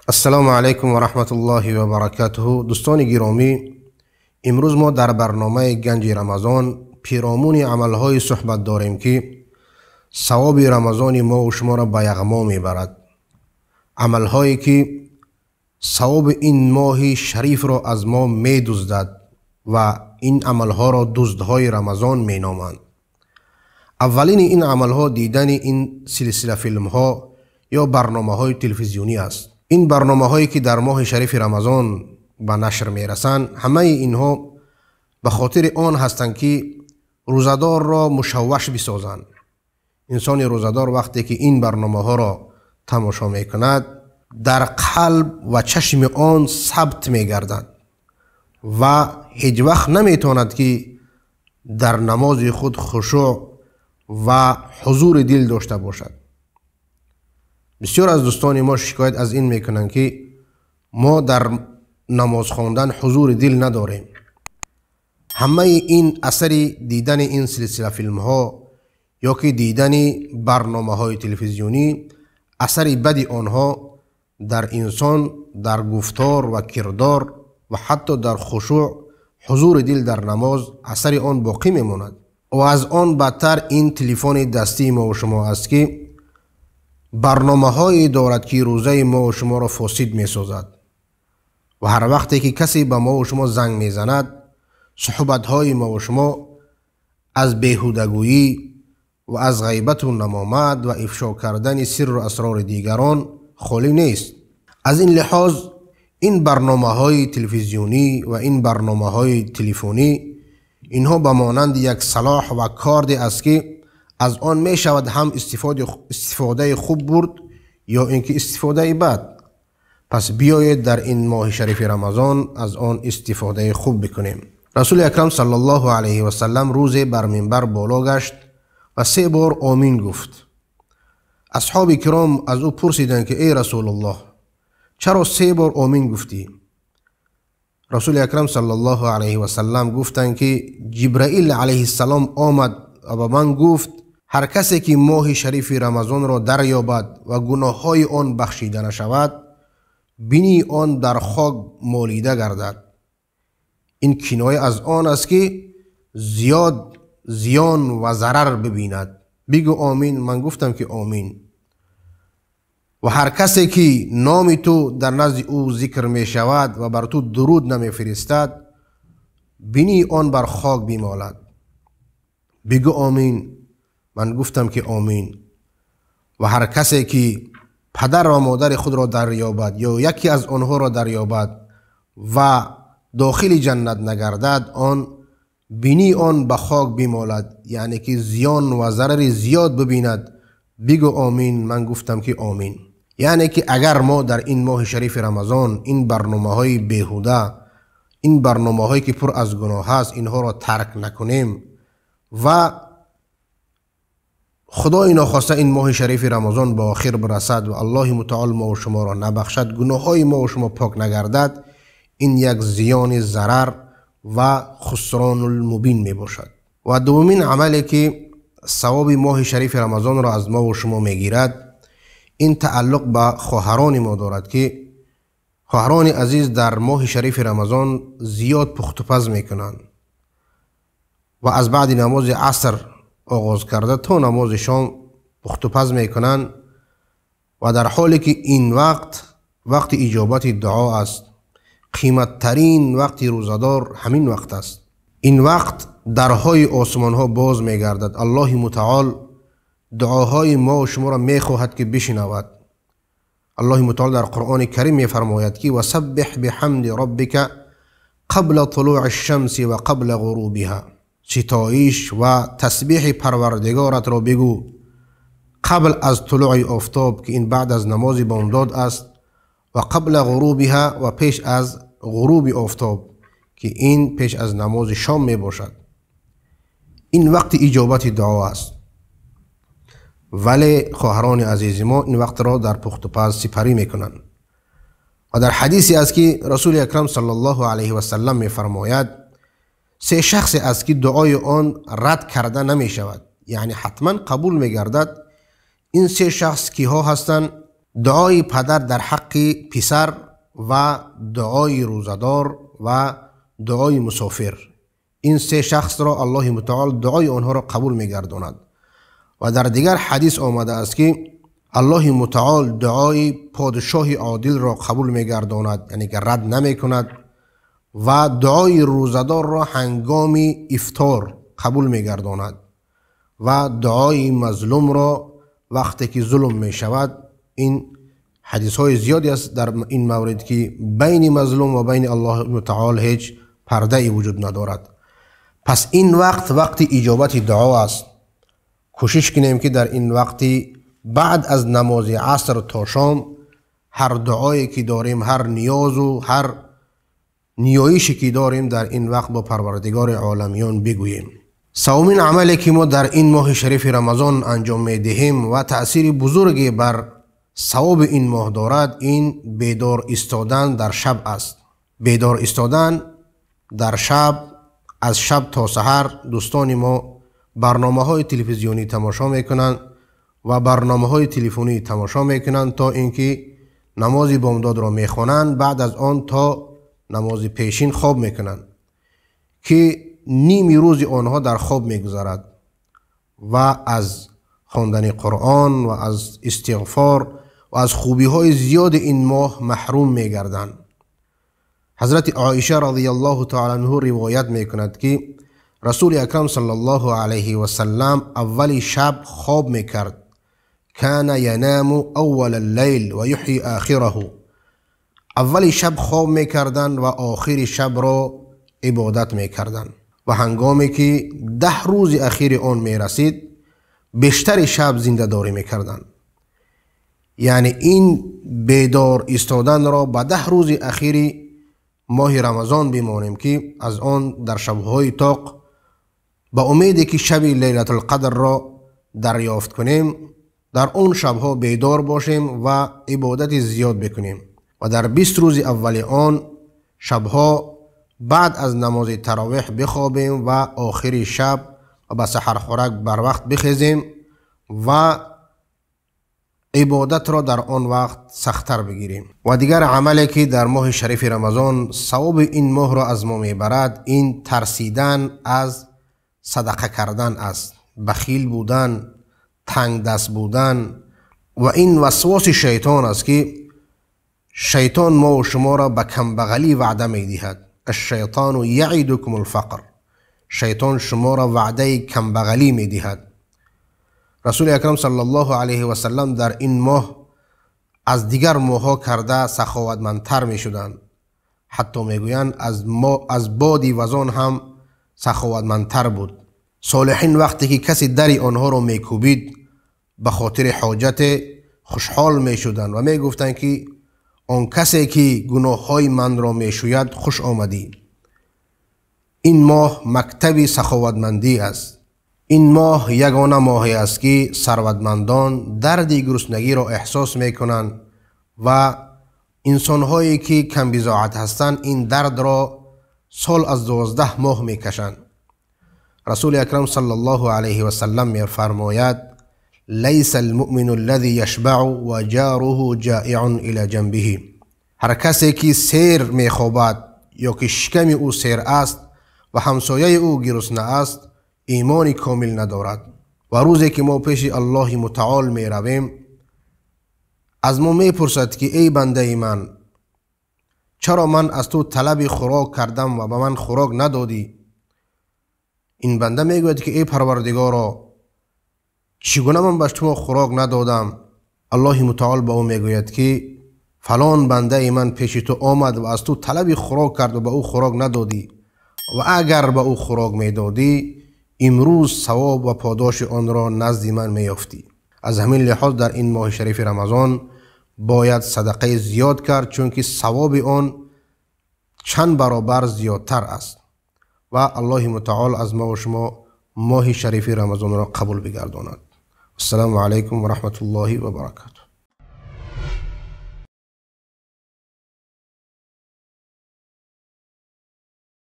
Ассалому алайкум ва раҳматуллоҳи ва баракатуҳу. Дӯстони гиромӣ, имрӯз мо дар барномаи Ганҷи Рамазон пиромуни амалҳое суҳбат дорем, ки савоби Рамазони мо ва шуморо ба яғмо мебарад. Амалҳое ки савоби ин моҳи шарифро аз мо медуздад ва ин амалҳоро дуздҳои Рамазон меноманд. Аввалини ин амалҳо дидани ин силсила филмҳо ё барномаҳои телевизионӣ аст. Ин барномаҳое ки дар моҳи шарифи Рамазон ба нашр мерасанд, ҳамаи инҳо ба хотири он ҳастанд, ки рӯзадорро мушавваш бисозанд. Инсони рӯзадор вақте ки ин барномаҳоро тамошо мекунад, дар қалб ва чашми он сабт мегардад ва ҳеҷ вақт наметавонад, ки дар намози худ хушӯъ ва ҳузури дил дошта бошад. Бисёр аз дӯстони мо шикоят аз ин мекунанд, ки мо дар намоз хондан ҳузури дил надорем. Ҳамаи ин асари дидани ин силсила филмҳо ё ки дидани барномаҳои телевизионӣ, асари бади онҳо дар инсон, дар гуфтор ва кирдор ва ҳатто дар хушӯъ, ҳузури дил дар намоз асари он боқӣ мемонад. Ва аз он бадтар ин телефони дастии мо ва шумо аст, ки барномаҳое дорад, ки рӯзаи мо ва шуморо фосид месозад. Ва ҳар вақте ки касе ба мо ва шумо занг мезанад, суҳбатҳои мо ва шумо аз беҳудагӯӣ ва аз ғайбату намомат ва ифшо кардани сирру асрори дигарон холӣ нест. Аз ин лиҳоз ин барномаҳои телевизионӣ ва ин барномаҳои телефонӣ инҳо ба монанди як салоҳ ва корде аст, ки аз он мешавад ҳам истифодаи хуб бурд ё ин ки истифодаи бад. Пас биёед дар ин моҳи шарифи Рамазон аз он истифодаи хуб бикунем. Расули акрам саллаллоҳу алайҳи васаллам рӯзе бар минбар боло гашт ва се бор омин гуфт. Асҳоби киром аз ӯ пурсиданд, ки эй Расулуллоҳ, чаро се бор омин гуфтӣ? Расули акрам саллаллоҳу алайҳи васаллам гуфтанд, ки Ҷибраил алайҳиссалом омад ва ба ман гуфт: ҳар касе ки моҳи шарифи Рамазонро дарёбад ва гуноҳҳои он бахшида нашавад, бинии он дар хок молида гардад. Ин киноя аз он аст, ки зиёд зиён ва зарар бибинад. Бигӯ омин. Ман гуфтам, ки омин. Ва ҳар касе ки номи ту дар назди ӯ зикр мешавад ва бар ту дуруд намефиристад, бинии он бар хок бимолад. Бигӯ омин. Ман гуфтам, ки омин. Ва ҳар касе ки падар ва модари худро дарёбад ё яке аз онҳоро дарёбад ва дохили ҷаннат нагардад, он бинии он ба хок бимолад, яъне ки зиён ва зарари зиёд бибинад. Бигӯ омин. Ман гуфтам, ки омин. Яъне ки агар мо дар ин моҳи шарифи Рамазон ин барномаҳои беҳуда, ин барномаҳое ки пур аз гуноҳ аст, инҳоро тарк накунем ва худои нохоста ин моҳи шарифи Рамазон ба охир бирасад ва Аллоҳи мутаол мо ва шуморо набахшад, гуноҳҳои мо ва шумо пок нагардад, ин як зиёни зарар ва хусронулмубин мебошад. Ва дуввумин амале ки савоби моҳи шарифи Рамазонро аз мо ва шумо мегирад, ин тааллуқ ба хоҳарони мо дорад, ки хоҳарони азиз дар моҳи шарифи Рамазон зиёд пухтупаз мекунанд ва аз баъди намози аср оғоз карда то намози шом пухтупаз мекунанд ва дар ҳоле ки ин вақт вақти иҷобати дуо аст, қиматтарин вақти рӯзадор ҳамин вақт аст. Ин вақт дарҳои осмонҳо боз мегардад. Аллоҳи мутаол дуоҳои мо ва шуморо мехоҳад, ки бишнавад. Аллоҳи мутаол дар Қуръони Карим мефармояд, ки васаббиҳ биҳамди роббика қабла тулӯи шамси ва қабла ғурубиҳа. Ситоиш ва тасбиҳи Парвардигоратро бигӯ қабл аз тулӯи офтоб, ки ин баъд аз намози бомдод аст, ва қабла ғурубиҳа ва пеш аз ғуруби офтоб, ки ин пеш аз намози шом мебошад. Ин вақти иҷобати дуо аст. Вале хоҳарони азизи мо ин вақтро дар пухтупаз сипарӣ мекунанд. Ва дар ҳадисе аст, ки Расули акрам саллаллоҳу алайҳи васаллам мефармояд: се шахсе аст, ки дуои он рад карда намешавад, яъне ҳатман қабул мегардад. Ин се шахс киҳо ҳастанд? дуои падар дар ҳаққи писар ва дуои рӯзадор ва дуои мусофир. Ин се шахсро Аллоҳи мутаол дуои онҳоро қабул мегардонад. Ва дар дигар ҳадис омадааст, ки Аллоҳи мутаол дуои подшоҳи одилро қабул мегардонад, яъне ки рад намекунад, ва дуои рӯзадорро ҳангоми ифтор қабул мегардонад ва дуои мазлумро вақте ки зулм мешавад. Ин ҳадисҳои зиёде аст дар ин маврид, ки байни мазлум ва байни Аллоҳи мутаол ҳеҷ пардае вуҷуд надорад. Пас ин вақт вақти иҷобати дуо аст. Кӯшиш кунем, ки дар ин вақти баъд аз намози аср то шом ҳар дуое ки дорем, ҳар ниёзу ҳар ниёише ки дорем, дар ин вақт бо Парвардигори оламиён бигӯем. Севумин амале ки мо дар ин моҳи шарифи Рамазон анҷом медиҳем ва таъсири бузурге бар савоби ин моҳ дорад, ин бедор истодан дар шаб аст. Бедор истодан дар шаб, аз шаб то саҳар. Дӯстони мо барномаҳои телевизионӣ тамошо мекунанд ва барномаҳои телефонӣ тамошо мекунанд то инки намози бомдодро мехонанд, баъд аз он то намози пешин хоб мекунанд, ки ними рӯзи онҳо дар хоб мегузарад ва аз хондани Қуръон ва аз истиғфор ва аз хубиҳои зиёди ин моҳ маҳрум мегарданд. Ҳазрати Оиша радиаллоҳу таала анҳу ривоят мекунад, ки Расули Акрам саллаллоҳу алайҳи васаллам аввали шаб хоб мекард. Кана янаму аввала ллайл ва юҳйи охираҳу. Аввали шаб хоб мекарданд ва охири шабро ибодат мекарданд. Ва ҳангоме ки 10 рӯзи ахири он мерасид, бештари шаб зиндадорӣ мекарданд. Яъне ин бедор истоданро ба 10 рӯзи ахири моҳи Рамазон бимонем, ки аз он дар шабҳои тоқ ба умеде ки шаби Лайлатулқадрро дарёфт кунем, дар он шабҳо бедор бошем ва ибодати зиёд бикунем. Ва дар 20 рӯзи аввали он шабҳо баъд аз намози таровеҳ бихобем ва охири шаб ва ба саҳархӯрак барвақт бихезем ва ибодатро дар он вақт сахттар бигирем. Ва дигар амале ки дар моҳи шарифи Рамазон савоби ин моҳро аз мо мебарад, ин тарсидан аз садақа кардан аст, бахил будан, тангдаст будан. Ва ин васвоси шайтон аст, ки шайтон мо шуморо ба камбағалӣ ваъда медиҳад. Аш-шайтону яъидукум алфақр. Шайтон шуморо ваъдаи камбағалӣ медиҳад. Расули Акрам саллаллоҳу алайҳи васаллам дар ин моҳ аз дигар моҳҳо карда саховатмандтар мешуданд. Ҳатто мегӯянд аз боди вазон ҳам саховатмандтар буд. Солиҳин вақте ки касе дари онҳоро мекӯбид, ба хотири ҳоҷате хушҳол мешуданд ва мегуфтанд, ки он касе ки гуноҳҳои манро мешӯяд, хуш омадӣ. Ин моҳ мактаби саховатмандӣ аст. Ин моҳ ягона моҳе аст, ки сарватмандон дарди гуруснагиро эҳсос мекунанд ва инсонҳое ки камбизоат ҳастанд, ин дардро сол аз 12 моҳ мекашанд. Расули Акрам саллаллоҳу алайҳи васаллам мефармояд: лайса алмуъмину аллази яшбау ва ҷоруҳу ҷоиун ила ҷанбиҳи. Ҳар касе ки сер мехобад ё ки шиками ӯ сер аст ва ҳамсояи ӯ гурусна аст, имони комил надорад. Ва рӯзе ки мо пеши Аллоҳи мутаол меравем, аз мо мепурсад, ки эй бандаи ман, чаро ман аз ту талаби хӯрок кардам ва ба ман хӯрок надодӣ? Ин банда мегӯяд, ки эй Парвардигоро, чӣ гуна ман ба шумо хӯрок надодам? Аллоҳи мутаол ба ӯ мегӯяд, ки фалон бандаи ман пеши ту омад ва аз ту талаби хӯрок кард ва ба ӯ хӯрок надодӣ, ва агар ба ӯ хӯрок медодӣ, имрӯз савоб ва подоши онро назди ман меёфтӣ. Аз ҳамин лиҳоз дар ин моҳи шарифи Рамазон бояд садақаи зиёд кард, чунки савоби он чанд баробар зиёдтар аст. Ва Аллоҳи мутаол аз мо ва шумо моҳи шарифи Рамазонро қабул бигардонад. Ассалому алайкум ва раҳматуллоҳи ва баракатуҳ.